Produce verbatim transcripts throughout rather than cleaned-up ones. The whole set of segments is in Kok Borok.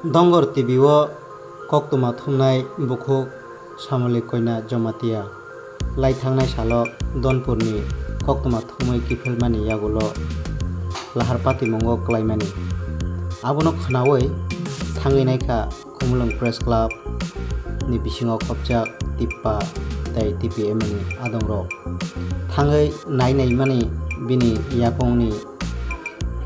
Dongor T V o koktwma thumnai bukhuk Samoli Koina Jamatia lai thangnai salo Donpurni koktwma thumwi kiphilmani yagulo lahar patimungo klaimani. Abono khnaui thangwi naikha Khumulwng Press Club ni bisingo khopjak Tippa tei T P M ni adongrok. Thangwi nai naimani bini yakungni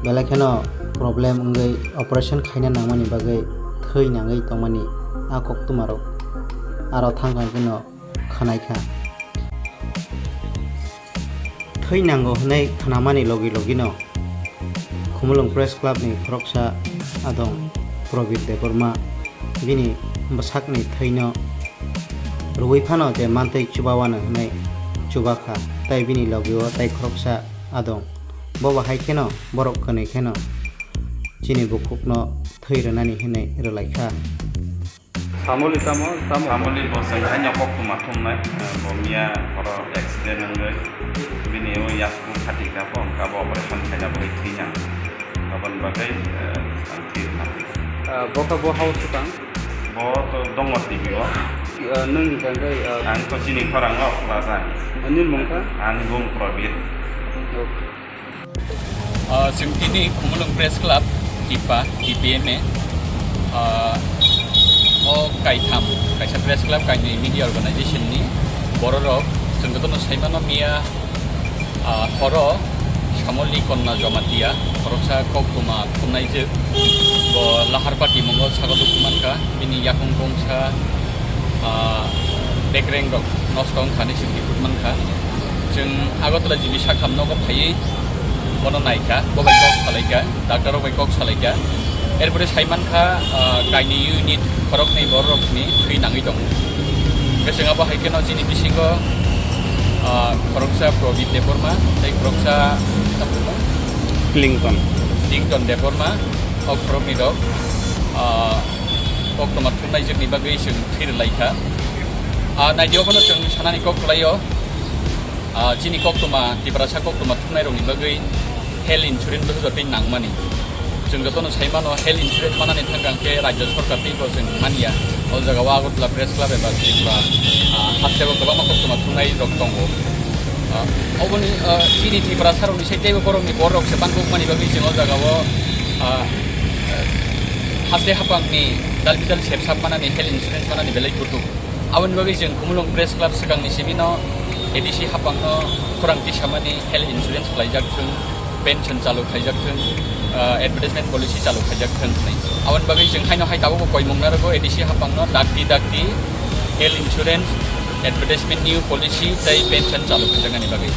belai kheno problem wngwi operation khaina nangmani bagwi thwi nangwi tongmani a koktwmarok aro thangkang kheno khwnaikha. Thwi nango hwnwi khwnamani logi logino Khumulwng Press Club ni khoroksa adong Probir Debbarma bini bwsakni thwino rwui phano je mantwi chubawano hwnwi chubakha, tei bini logio tei khoroksa adong. Bo bahai kheno borok kwnwi kheno chini bukhukno thwi rwnani hwnwi rwlaikha. Samoli tamo, tamo. Samoli bo chwng haino koktwma thumnai, eh, bo miya horo accident wngwi bini o yasku khati ka bo, wngkha bo operation khaina bagwi thwina. Aboni bagwi, eh, ang thwi rwna. Ah, bo kha bo house swkang? Bo to Dongor T V o. Ah, nwng hwnkha khe, ah, ang to chini khorang o kwlajak. Ani mung kha? Ani mung Probir. Okay. Ah, chwng tini Khumulwng Press Club, Tipa, T P M A, ah, o kaitham, kaisa press club, kainwi media organization ni bororok, chwng jotono saimano miya, ah, horo Samoli Konna Jamatia, khoroksa koktwma thumnaijwk, bo lahar party mungo sago duk mankha. Bini yakung bongsa, ah, bekreng rok nosto wngkha hinwi chwng riport mankha. Chwng Agartala G B sakhamno kok phaiwi bono naikha, bo bai kok salaikha, doctor rok bai kok salaikha. Erpore sai mankha, ah, kainwi unit khoroknwi bororokni thwi nangwi tongo. Hwnkhe chwng abo hai kheno chini bisingo, ah, khoroksa Probit Debbarma tei khoroksa Clinton. Clinton Debbarma, o khoroknwi rok, ah, koktwma thumnaijwkni bagwi chwng thwi rwlaikha. Ah, naidi obono chwng sanani kok kwlaio, ah, chini koktwma, Tiprasa koktwma thumnairokni bagwi health insurance boso jotoi nangmani. Chwng jotono sai mano, health insurance manani thangkang khe rajyo sorkar teibo chwng manya. O jagao Agartala Press Club eba Tripura, ah, hasteo kwbangma koktwma thumnairok tongo. Ah, oboni, ah, chini Tiprasarokni sai teibo borokni borok se banbukmani bagwi chwng o jagao, ah, haste haphangni dal bidal sepsap manani, health insurance manani belai kutuk. Aboni bagwi chwng Khumulwng Press Club swkangni simi no A D C haphangno khorang tisamani health insurance khlaijak thung, pension chalu khaijak thung, ah, advertisement policy chalu khaijak thung hwnwi. Aboni bagwi chwng haino hai tabukbo koimung narwgo A D C haphangno dakti dakti health insurance, advertisement new policy tei pension chalu khaijaknani bagwi.